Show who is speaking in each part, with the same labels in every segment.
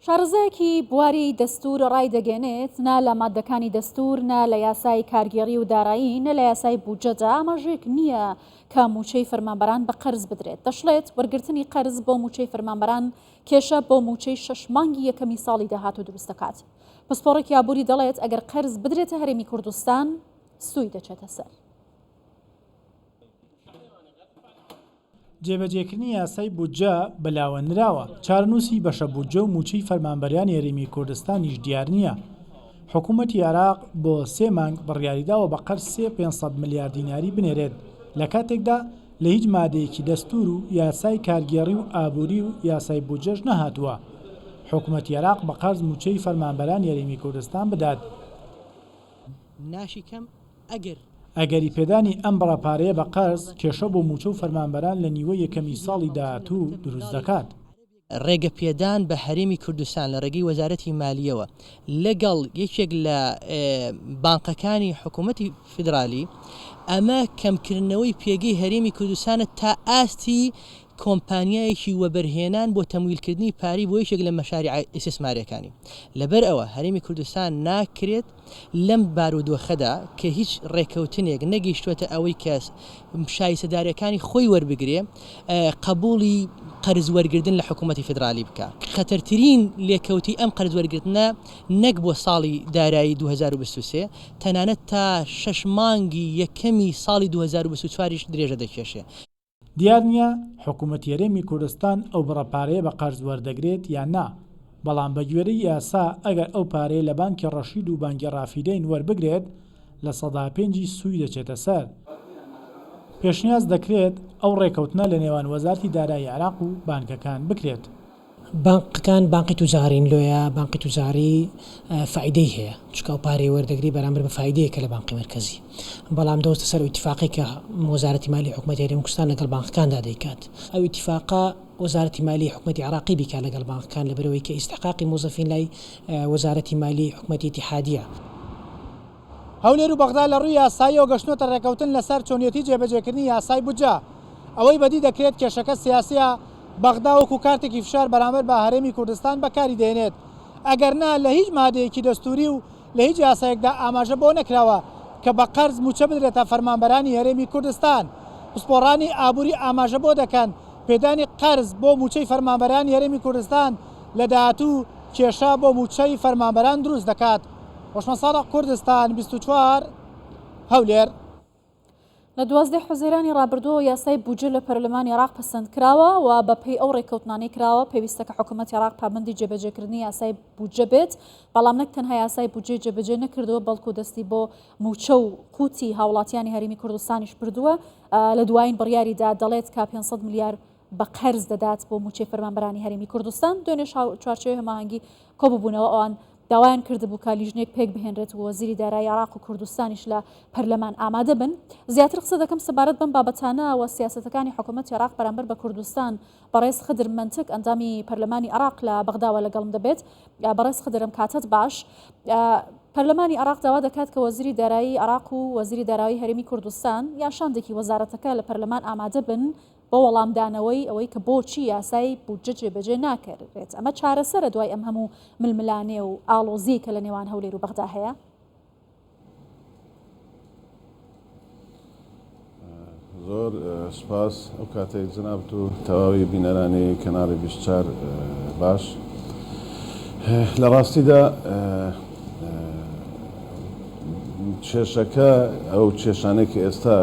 Speaker 1: شارەزایەکی بواری دەستوور ڕایدەگەێنێت، نە لە ماددەکانی دەستوور، نە لە یاسای کارگێڕی و دارایی، نە لە یاسای بودجەدا ئاماژەیەک نییە کە مووچەی فەرمانبەران بە قەرز بدرێت. دەشڵێت، وەرگرتنی قەرز بۆ مووچەی فەرمانبەران کێشە بۆ مووچەی شەش مانگی یەکەمی ساڵی داهاتوو دروست دەکات. پسپۆڕێکی ئابووری دەڵێت، ئەگەر قەرز بدرێتە هەرێمی کوردستان، سووی دەچێتە سەر.
Speaker 2: جێبەجێکردنی یاسای بودجە بەلاوە نراوە، چارەنووسی بەشە بودجە و مووچەی فەرمانبەرانی هەرێمی کوردستانیش دیار نییە. حکوومەتی عێراق بۆ سێ مانگ بڕیاریداوە بە قەرز سێ 500 ملیار دیناری بنێرێت، لە کاتێکدا لە هیچ مادەیەکی دەستوور و یاسای کارگێڕی و ئابووری و یاسای بودجەش نەهاتووە حکوومەتی عێراق بە قەرز مووچەی فەرمانبەرانی هەرێمی کوردستان بدات.
Speaker 3: ناشی کەم ئەگەر.
Speaker 2: ئەگەری پێدانی ئەم بڕە پارەیە بە قەرز، کێشە بۆ مووچە و فەرمانبەران لە نیوەی یەکەمی ساڵی داهاتوو دروست دەکات.
Speaker 3: ڕێگەپێدان بە هەرێمی کوردستان لە ڕێگەی وەزارەتی مالییەوە لەگەڵ یەکێک لە بانقەکانی حکوومەتی فیدرالی، ئەمە کەمکردنەوەی پێگەی هەرێمی کوردستانە تا ئاستی کۆمپانیایەکی وەبەرهێنان بۆ تەمویلکردنی پارەی بۆ یەکێک لە مەشاریعە ئیستیسمارییەکانی. لەبەر ئەوە هەرێمی کوردستان ناکرێت لەم بارودۆخەدا کە هیچ ڕێکەوتنێک نەگەیشتووەتە ئەوەی کە شایستەدارییەکانی خۆی وەربگرێ، قەبووڵی قەرز وەرگردن لە حکوومەتی فیدرالی بکا. خەتەرترین لێکەوتەی ئەم قەرز وەرگرتنە نەک بۆ ساڵی دارایی 2023، تەنانەت تا شەش مانگی یەکەمی ساڵی 2024 یش درێژە دەکێشێ.
Speaker 2: دیار نییە حکومەتی هەرێمی کوردستان ئەو بڕە پارەیە بە قەرز وەردەگرێت یان نا، بەڵام بەگوێرەی یاسا ئەگەر ئەو پارەیە لە بانکی ڕەشید و بانکی ڕافیدەین وەربگرێت 5% ی سووی دەچێتە سەر. پێشنیاز دەکرێت ئەو ڕێکەوتنە لەنێوان وەزارەتی دارایی عێراق و بانکەکان بکرێت.
Speaker 4: بانقەکان بانقی توجارین لۆیە بانقی توجاری فایدەی هەیە چونکە ئەو پارەی وەردەگری بەرامبەر بە فایدەیەکە لە بانقی مەرکەزی بەڵام دەوەستە سەر ئەو ئیتفاقەی کە وەزارەتی مالی حکومەتی هەرێمی کوردستان لەگەڵ بانقەکاندا دەیکات ئەو ئیتفاقە وەزارەتی مالی حکومەتی عێراقی بیکات لەگەڵ بانقەکان لەبەرئەوەی کە ئیستحقاقی مۆزەفین لای وەزارەتی مالی حکومەتی ئیتیحادیە.
Speaker 2: هەولێر و بەغدا لە ڕووی یاساییەوە گەشتوونەتە ڕێککەوتن لەسەر چۆنیەتی جێبەجێکردنی یاسای بودجە. ئەوەی بەدی دەکرێت کێشەکە سیاسییە، بەغدا وەکو کارتێکی فشار بەرامبەر بە هەرێمی کوردستان بەکاری دەهێنێت. ئەگەرنا لە هیچ مادەیەکی دەستووری و لە هیچ یاسایەکدا ئاماژە بەوە نەکراوە کە بە قەرز مووچە بدرێتە فەرمانبەرانی هەرێمی کوردستان. پسپۆڕانی ئابووری ئاماژە بۆ دەکەن پێدانی قەرز بۆ مووچەی فەرمانبەرانی هەرێمی کوردستان لە داهاتوو کێشە بۆ مووچەی فەرمانبەران دروست دەکات. هۆشمەند سادق کوردستان 24 هەولێر.
Speaker 1: لە 12 حوزەیرانی ڕابردووەوە یاسای بودجە لە پەرلەمانی عێراق پەسەند کراوە و بەپێی ئەو ڕێککەوتنانەی کراوە پێویستە کە حکوومەتی عێراق پابەندی جێبەجێکردنی یاسای بودجە بێت، بەڵام نەک تەنها یاسای بودجەی جێبەجێ نەکردووە بەڵکو دەستی بۆ مووچە و قوتی هاوڵاتیانی هەرێمی کوردستانیش بردووە لە دوایین بڕیاریدا دەڵێت کە 500 ملیار بە قەرز دەدات بۆ مووچەی فەرمانبەرانی هەرێمی کوردستان دوێنێش چوارچێوەی هەماهەنگی کۆببوونەوە ئەوان داوایان کردبوو کە لیژنەیەک پێکبهێنرێت و وەزیری دارایی عێراق و کوردستانیش لە پەرلەمان ئامادە بن. زیاتر قسە دەکەم سەبارەت بەم بابەتانە و سیاسەتەکانی حکوومەتی عێراق بەرامبەر بە کوردستان. بەڕێز خدر مەنتک ئەندامی پەرلەمانی عێراق لە بەغداوە لەگەڵم دەبێت. بەڕێز خدر ئەم کاتەت باش. پەرلەمانی عێراق داوا دەکات کە وەزیری دارایی عێراق و وەزیری دارایی هەرێمی کوردستان یان شاندێکی وەزارەتەکە لە پەرلەمان ئامادە بن بۆ وەڵامدانەوەی ئەوەی کە بۆچی یاسای بودجە جێبەجێ ناکرێت، ئەمە چارەسەرە دوای ئەم هەموو ململانێ و ئاڵۆزییەی کە لە نێوان هەولێر و بەغدا هەیە؟
Speaker 5: زۆر سوپاس ئەو کاتەی جەنابت و تەواوی بینەرانی کەناڵی 24 باش لە ڕاستیدا کێشەکە ئەو کێشانەی کە ئێستا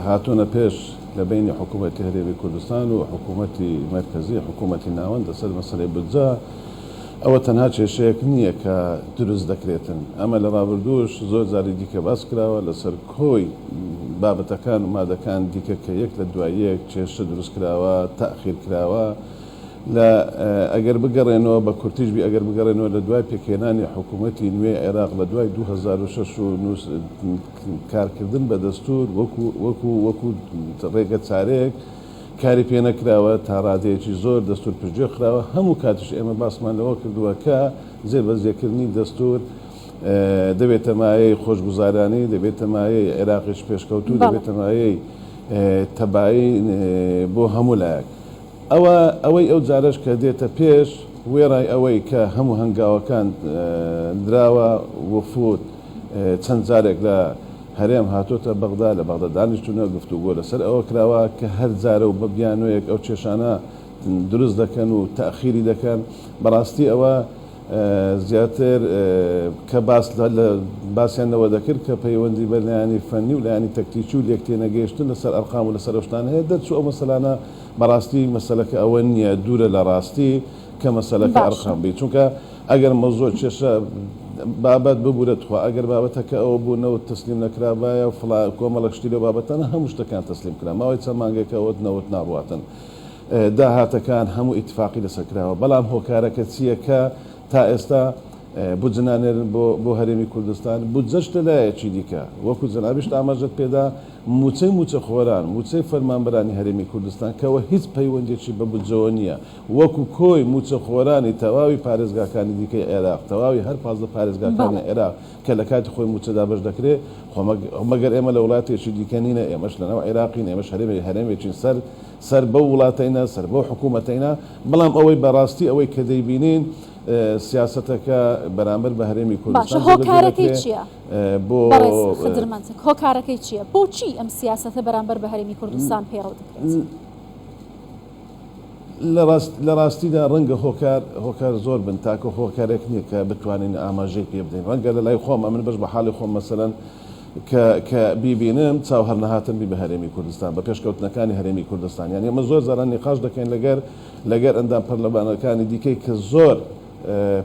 Speaker 5: هاتوونە پێش لە بەینی حکوومەتی هەرێمی کوردستان و حکوومەتی مەرکەزی، حکوومەتی ناوەند لەسەر مەسەلەی بودجە، ئەوە تەنها کێشەیەک نییە کە دروست دەکرێتن. ئەمە لە ڕابردووش زۆر جاری دیکە باس کراوە لەسەر کۆی بابەتەکان و مادەکان دیکە کە یەک لە دوای یەک کێشە دروست کراوە، تەئخیر کراوە. لە ئەگەر بگەڕێنەوە بە کورتیش بی ئەگەر بگەڕێنەوە لە دوای پێکهێنانی حکوومەتی نوێی عێراق لە دوای 2006 و نووس کارکردن بە دەستوور وەکو وەکو وەکو ڕێگە چارەیەک کاری پێ نەکراوە تا ڕادەیەکی زۆر دەستوور پشتگوێ خراوە هەموو کاتیش ئێمە باسمان لەوە کردووە کە جێبەجێکردنی دەستوور دەبێتە مایەی خۆشگوزارانی دەبێتە مایەی عێراقیش پێشکەوتوو دەبێتە مایەی تەبایی بۆ هەموو لایەک. ئەوە ئەوەی ئەو جارەش کە دێتە پێش. وێڕای ئەوەی کە هەموو هەنگاوەکان نراوە، وفود چەند جارێک لە هەرێم هاتۆتە بەغدا، لە بەغدا دانیشتوونە، گفتوگۆ لەسەر ئەوە کراوە کە هەر جارە و بە بیانۆیەک ئەو کێشانە دروست دەکەن و تەئخیری دەکەن، بەڕاستی ئەوە زیاتر کە باس لە باسیان لەوە دەکرد کە پەیوەندی بە لایەنی فەنی و لایەنی تەکتیکی و لێکتێنەگەیشتن لەسەر ئەرقام و لەسەر ئەو شتانە هەیە، دەرچوو ئەو مەسەلانە بەڕاستی مەسەلەکە ئەوە نییە، دوورە لە ڕاستی کە مەسەلەکە
Speaker 1: باشە.
Speaker 5: ئەرقام بی، چونکە ئەگەر مەوزوع کێشە بابەت ببورە تخوا ئەگەر بابەتەکە ئەوە بوو نەوت تەسلیم نەکرابایە و فڵا کۆمەڵێک شتی لەو بابەتانە هەموو شتەکان تەسلیم کرا ماوەی چەند مانگێکە ئەوەت نەوت ناڕواتن داهاتەکان هەموو ئیتفاقی لەسەر کراوە بەڵام هۆکارەکە چییە کە تا ئێستا بودجە نانێرن بۆ بۆ هەرێمی کوردستان بودجەش لە لایەکی دیکە وەکو جەنابیشت ئاماژەت پێدا مووچەی مووچەخۆران مووچەی فەرمانبەرانی هەرێمی کوردستان کەوە هیچ پەیوەندیەکی بە بودجەوە نییە وەکو کۆی مووچەخۆرانی تەواوی پارێزگاکانی دیکەی عێراق تەواوی هەر 15 پارێزگاکانی
Speaker 1: بەڵێ.
Speaker 5: عێراق کە لە کاتی خۆی مووچە دابەش دەکرێ خۆ مەگەر ئێمە لە وڵاتێکی دیکە نینە ئێمەش لەناو عێراقین ئێمەش هەرێمێ هەرێمێکین سەر سەر بەو وڵاتەینە، سەر بەو حکوومەتەینە، بەڵام ئەوەی بە ڕاستی ئەوەی کە دەیبینین سیاسەتەکە بەرامبەر بە هەرێمی
Speaker 1: باشە
Speaker 5: کوردستان جێبەجێ
Speaker 1: هۆکارەکەی
Speaker 5: دەکرێ
Speaker 1: چییە؟
Speaker 5: بۆ
Speaker 1: بەڕێز خدر مەنتک هۆکارەکەی چییە؟ بۆچی ئەم سیاسەتە بەرامبەر بە هەرێمی کوردستان پەیڕەو دەکرێت؟
Speaker 5: لە ڕاست لە ڕاستیدا ڕەنگە هۆکار هۆکار زۆر بن تاکە هۆکارێک نییە کە بتوانین ئاماژەی پێ بدەین ڕەنگە لە لای خۆم ئەمن بەش بە حاڵی خۆم مەسەلەن کە کە بیبینم چاو هەرنەهاتن بی بە هەرێمی کوردستان بە پێشکەوتنەکانی هەرێمی کوردستان یانی ئێمە زۆر جاران نیقاش دەکەین لەگەر لەگەر ئەندام پەرلەمانەکانی دیکەی کە زۆر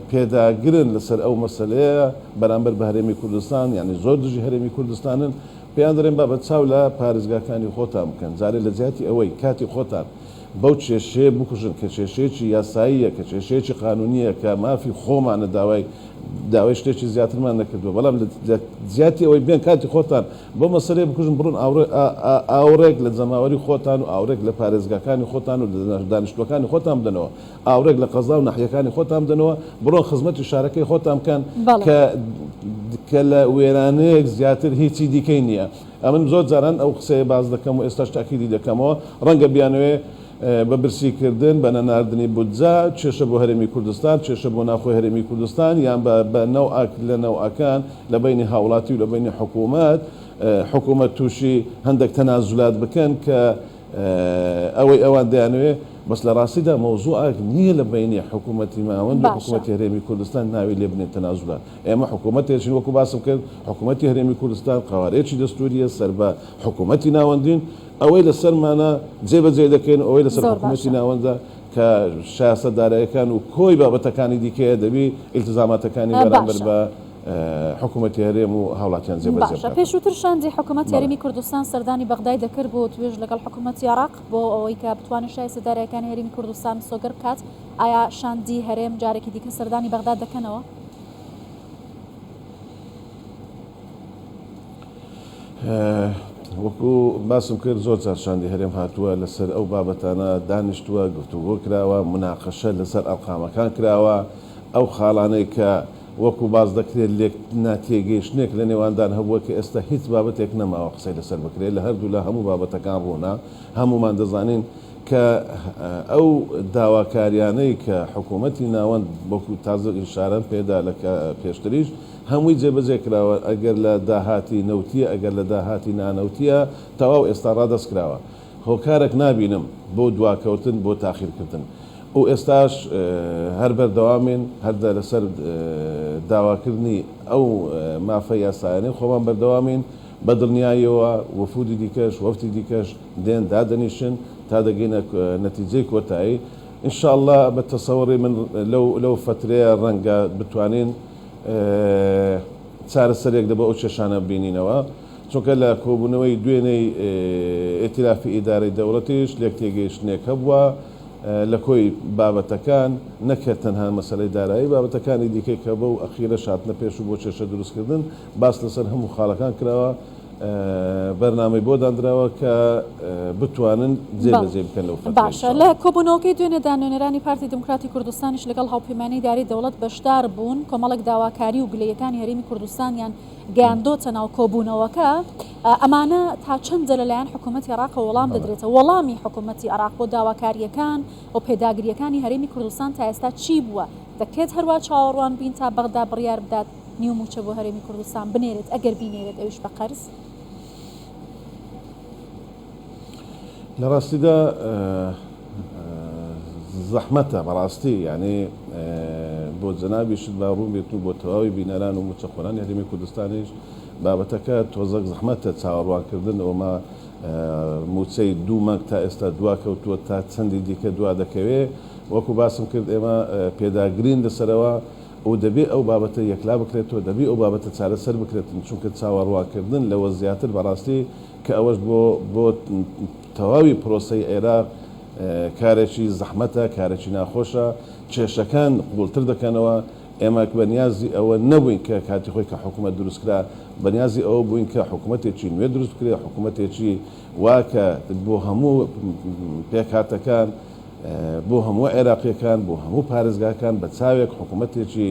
Speaker 5: پێداگرن لەسەر ئەو مەسەلەیە بەرامبەر بە هەرێمی کوردستان یانی زۆر دژی هەرێمی کوردستانن پێیان دەڵێن بابە چاو لە پارێزگاکانی خۆتان بکەن جارێ لە جیاتی ئەوەی کاتی خۆتان بەو کێشەیە بکوژن کە کێشەیەکی یاساییە، کە کێشەیەکی قانونییە، کە مافی خۆمانە داوای داوای شتێکی زیاترمان نەکردووە، بەڵام لە جیاتی ئەوەی بێن کاتی خۆتان بەو مەسەلەیە بکوژن بڕۆن ئاوڕێک لە جەماوەری خۆتان و ئاوڕێک لە پارێزگاکانی خۆتان و لە دانیشتووەکانی خۆتان بدەنەوە، ئاوڕێک لە قەزا و ناحیەکانی خۆتان بدەنەوە، بڕۆن خزمەتی شارەکەی خۆتان بکەن کە کە لە وێرانەیەک زیاتر هیچی دیکەی نییە. ئەمن زۆر جاران ئەو قسەیە باس دەکەم و ئێستاش تەئکیدی دەکەمەوە، ڕەنگە بیانەوێ بە برسی کردن، بە نەناردنی بودجە، کێشە بۆ هەرێمی کوردستان، کێشە بۆ ناوخۆی هەرێمی کوردستان، یان بە بە نەوعەک لە نەوعەکان لە بەینی هاوڵاتی و لە بەینی حکوومەت، حکوومەت تووشی هەندێک تەنازولات بکەن کە ئەوەی ئەوان دەیانەوێ، بەس لە ڕاستیدا مەوزوعەک نییە لە بەینی حکوومەتی ماوەند و
Speaker 1: باشە.
Speaker 5: حکوومەتی هەرێمی کوردستان ناوی لێ بنێن تەنازولات. ئێمە حکوومەتێکین وەکوو باسم کرد، حکوومەتی هەرێمی کوردستان قەوارەیەکی دەستوورییە سەر بە حکوومەتی ناوەندین، ئەوەی لەسەرمانە جێبەجێی دەکەین و ئەوەی لەسەر
Speaker 1: زۆر
Speaker 5: حکوومەتی
Speaker 1: باشە.
Speaker 5: ناوەندە کە شایستە دارایەکان و کۆی بابەتەکانی دیکەیە دەبی ئیلتزاماتەکانی بەرامبەر
Speaker 1: باشە.
Speaker 5: بە حکوومەتی هەرێم و هاوڵاتیان جێبەجێ
Speaker 1: باشە.
Speaker 5: بکاتن.
Speaker 1: پێشووتر شاندی حکوومەتی
Speaker 5: بەڵێ.
Speaker 1: هەرێمی کوردستان سەردانی بەغدای دەکرد بۆ وتوێژ لەگەڵ حکوومەتی عێراق بۆ ئەوەی کە بتوانێت شایستە دارایەکانی هەرێمی کوردستان مسۆگەر بکات، ئایا شاندی هەرێم جارێکی دیکە سەردانی بەغدا دەکەنەوە؟
Speaker 5: وەکو باسم کرد زۆر جار شاندی هەرێم هاتووە لەسەر ئەو بابەتانە دانیشتووە، گفتوگۆ کراوە، موناقەشە لەسەر ئەرقامەکان کراوە، ئەو خاڵانەی کە وەکو باس دەکرێت لێک ناتێگەیشتنێک لە نێواندان هەبووە کە ئێستا هیچ بابەتێک نەماوە قسەی لەسەر بکرێت، لە هەردوولا هەموو بابەتەکان ڕوونە، هەموومان دەزانین کە ئەو داواکاریانەی کە حکوومەتی ناوەند وەکو تازە ئیشارەم پێدا لە پێشتریش هەمووی جێبەجێ کراوە ئەگەر لە داهاتی نەوتیە ئەگەر لە داهاتی نانەوتیە تەواو ئێستا ڕادەست کراوە هۆکارەک نابینم بۆ دواکەوتن بۆ تاخیر کردن و ئێستاش هەر بەردەوامین هەر لەسەر داواکردنی ئەو مافە یاسایانەی خۆمان بەردەوامین بە دڵنیاییەوە وفودی دیکەش وەفدی دیکەش دێن دادەنیشن تا دەگەینە نەتیجەی کۆتایی ان شاء اللە بە تەسەوڕی من لەو لەو فەترەیە ڕەنگە بتوانین چارەسەرێک لە بۆ ئەو کێشانە ببینینەوە چونکە لە کۆبوونەوەی دوێنێی ئیتلافی ئیدارەی دەوڵەتیش لێک تێگەیشتنێک هەبووە لە کۆی بابەتەکان نەک هەر تەنها مەسەلەی دارایی بابەتەکانی دیکەی کە بەو ئەخیرەش هاتنە پێش و بۆ کێشە دروستکردن باس لەسەر هەموو خاڵەکان کراوە. بەرنامەی بۆ داندراوە کە بتوانن جێبەجێی بکەن لەو فەترەی
Speaker 1: باشە لە کۆبوونەوەکەی دوێنێدا نوێنەرانی پارتی دیموکراتی کوردستانیش لەگەڵ هاوپەیمانیی ئیدارەی دەوڵەت بەشدار بوون، کۆمەڵێک داواکاری و گلەییەکانی هەرێمی کوردستانیان گەیاندۆتە ناو کۆبوونەوەکە، ئەمانە تا چەندە لەلایەن حکوومەتی عێراقەوە وەڵام دەدرێتەوە؟ وەڵامی حکوومەتی عێراق بۆ داواکارییەکان و پێداگرییەکانی هەرێمی کوردستان تا ئێستا چی بووە؟ دەکرێت هەروا چاوەڕوان بین تا بەغدا بڕیار بدات نیو مووچە بۆ هەرێمی کوردستان بنێرێت، ئەگەر بینێرێت ئەویش بە قەرز؟
Speaker 5: لە ڕاستیدا زەحمەتە بەڕاستی یعنی بۆ جەنابیشت با ڕوون بێت و بۆ تەواوی بینەران و مووچەخۆرانی هەرێمی کوردستانیش بابەتەکە تۆزەک زەحمەتە چاوەڕوانکردن ئەومە مووچەی دوو مانگ تا ئێستا دوا کەوتووە تا چەندی دیکە دوا دەکەوێ وەکو باسم کرد ئێمە پێداگرین لەسەرەوە و دەبێ ئەو بابەتە یەکلا بکرێتەوە، دەبی ئەو بابەتە چارەسەر بکرێتن، چونکە چاوەڕوانکردن لەوە زیاتر بەڕاستی کە ئەوەش بۆ بۆ تەواوی پرۆسەی عێراق کارێکی زەحمەتە، کارێکی ناخۆشە، کێشەکان قووڵتر دەکەنەوە، ئێمە بەنیازی ئەوە نەبووین کە کاتی خۆی کە حکوومەت دروست کرا، بەنیازی ئەوە بووین کە حکوومەتێکی نوێ دروست بکرێت، حکوومەتێکی وا کە بۆ هەموو پێکهاتەکان، بۆ هەموو عێراقییەکان، بۆ هەموو پارێزگاکان بە چاوێک حکوومەتێکی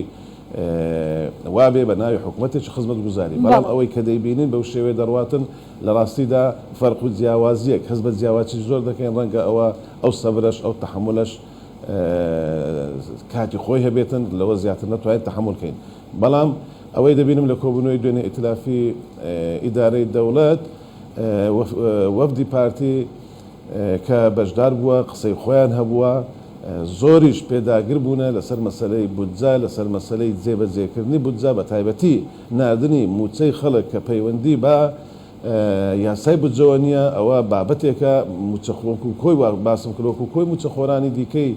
Speaker 5: وا بێ بە ناوی حکوومەتێکی خزمەتگوزاری. بەڵام ئەوەی کە دەیبینین بەو شێوەیە دەڕواتن، لە ڕاستیدا فەرق و جیاوازییەک هەست بە جیاوازی زۆر دەکەین، ڕەنگە ئەوە ئەو سەبرەش، ئەو تەحەمولەش کاتی خۆی هەبێتن، لەوە زیاتر نەتوانین تەحەمول کەین. بەڵام ئەوەی دەبینم لە کۆبوونەوەی دوێنێ ئیتلافی ئیدارەی دەوڵەت، وەفدی پارتی، کە بەشدار بووە قسەی خۆیان هەبووە، زۆریش پێداگر بوونە لەسەر مەسەلەی بودجە، لەسەر مەسەلەی جێبەجێکردنی بودجە، بەتایبەتی ناردنی مووچەی خەڵک کە پەیوەندی بە یاسای بودجەوە نییە، ئەوە بابەتێکە مووچەخۆر وەکو کۆی باسم کرد وەکو کۆی مووچەخۆرانی دیکەی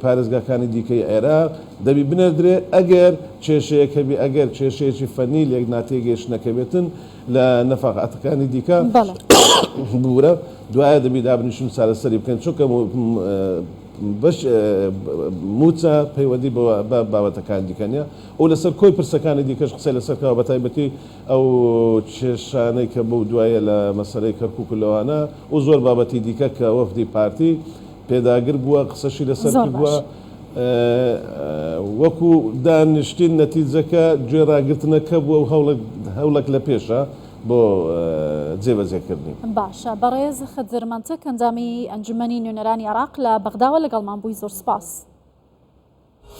Speaker 5: پارێزگاکانی دیکەی عێراق دەبی بنێردرێ، ئەگەر کێشەیەک هەبی، ئەگەر کێشەیەکی فەنی لێک ناتێگەیشتنەک هەبێتن، لە نەفەقاتەکانی دیکە ببورە دوایە دەبی دابنیشن چارەسەری بکەن چونکە بەش موچە پەیوەندی بە بابەتەکان دیکە نیە و لەسەر کۆی پرسەکانی دیکەش قسەی لەسەر کراوە بە تایبەتی ئەو کێشانەی کە بەو دوایە لە مەسەلەی کەرکوک و لەوانە و زۆر بابەتی دیکە کە وەفدی پارتی پێداگر بووە قسەشی لەسەر کردووە. وەکو دانیشتین نەتیجەکە گوێ ڕاگرتنەکە بووە و هەوڵێک لە پێشە بۆ جێبەجێکردنی.
Speaker 1: باشە بەڕێز خدر مەنتک ئەندامی ئەنجومەنی نوێنەرانی عێراق لە بەغداوە لەگەڵمان بووی زۆر سوپاس.